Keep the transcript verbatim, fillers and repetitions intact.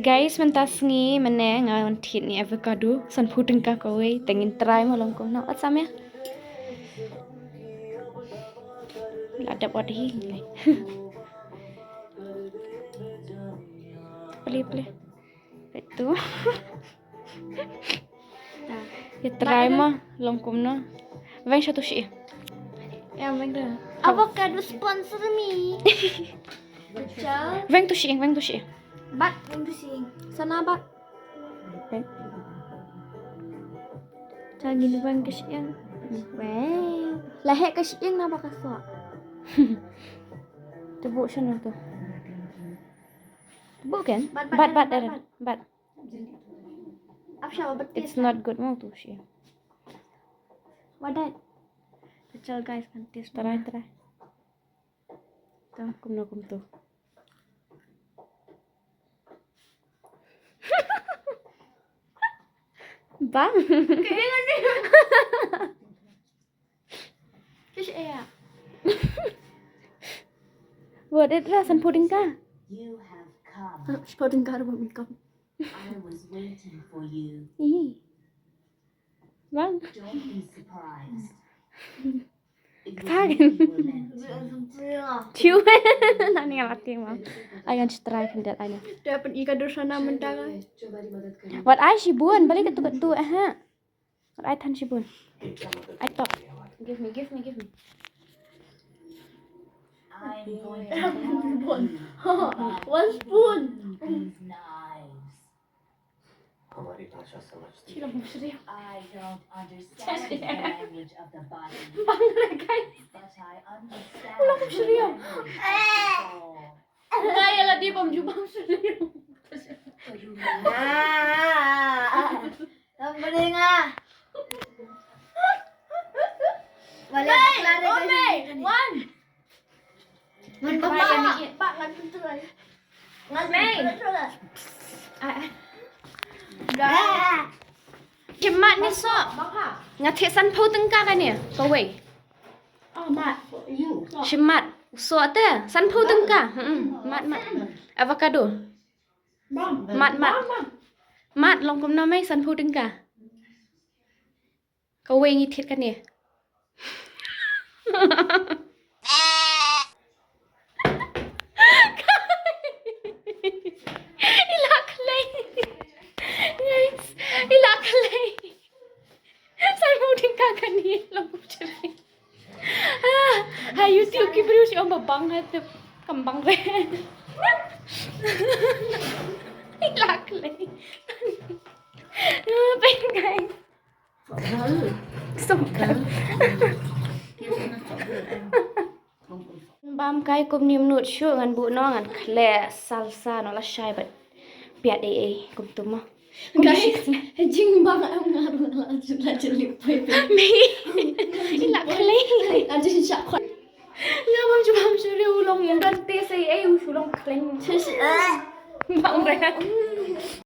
Guys, mynta sngi mynne nga wan thied ïa avocado, sanphew tyngka kawei, te ngin try mo long kumno. Wat sam ïa. La dep wat hi. Plie, plie. Itu. Ïa try mo long kumno. Weng sha tu shi. Ïa, weng tu. Avocado sponsor me. Weng tu shi, weng tu shi. Bat, weng tu shi. Sana bat. Weng. Sa ngin weng ka shi. Weng. La heh ka shi na ba ka soh. Tu bu sha na tu. Tu bu kan? Bat, bat, bat, bat, Aaron. Bat. Ap sha ba bat. It's not good mo tu shi. Wadat. Pecel guys kan taste. Try, try. Tang kumno kumto. Bang. Kish aya. What it ra sanphew tyngka. You have come. Sanphew tyngka ra bang kam. I was waiting for you. Ih. Bang. Don't be surprised. Kata kan. Tiw. Nani ngalati ma. Ayan try kan dat ayan. Dapat ika dosa na mentang. Wat ai shibun balik katu katu eh. Wat ai than shibun. Ai tok. Give me, give me, give me. I'm going to tell you about one spoon. These knives. हमारी भाषा समझती है। I don't understand the language of the body, but I understand the language of the soul. Ngai la di bam ju bam sri. Kam beringa. Balik. One. Ngan ba ba. Ba ngan tu tu. Ngan mai. Shi mat ni so. Nga theh sanphew tyngka kane. Kawei. Shi mat. So te sanphew tyngka. Hmm, mat mat. Avocado. Mat mat. Mat long kumno mai sanphew tyngka. Kawei ngi thied kane. I la khlei. Guys, i la khlei. Sanphew tyngka kane long kumno. Ah, ha YouTube ki briew shu ong ba bang ha te kam bang re. I la khlei. Ah, pyn guys. Bam kai kum nim nut shu ngan bu no ngan khleh salsa no la shai bad piat ei ei kum tu mo. Guys, jing bang am ngar la la jeli poi poi. Me. I la khlei. Ajin sha khon. Nga bam ju bam shu riu long kan te sei ei u shu long khlei. Bang re.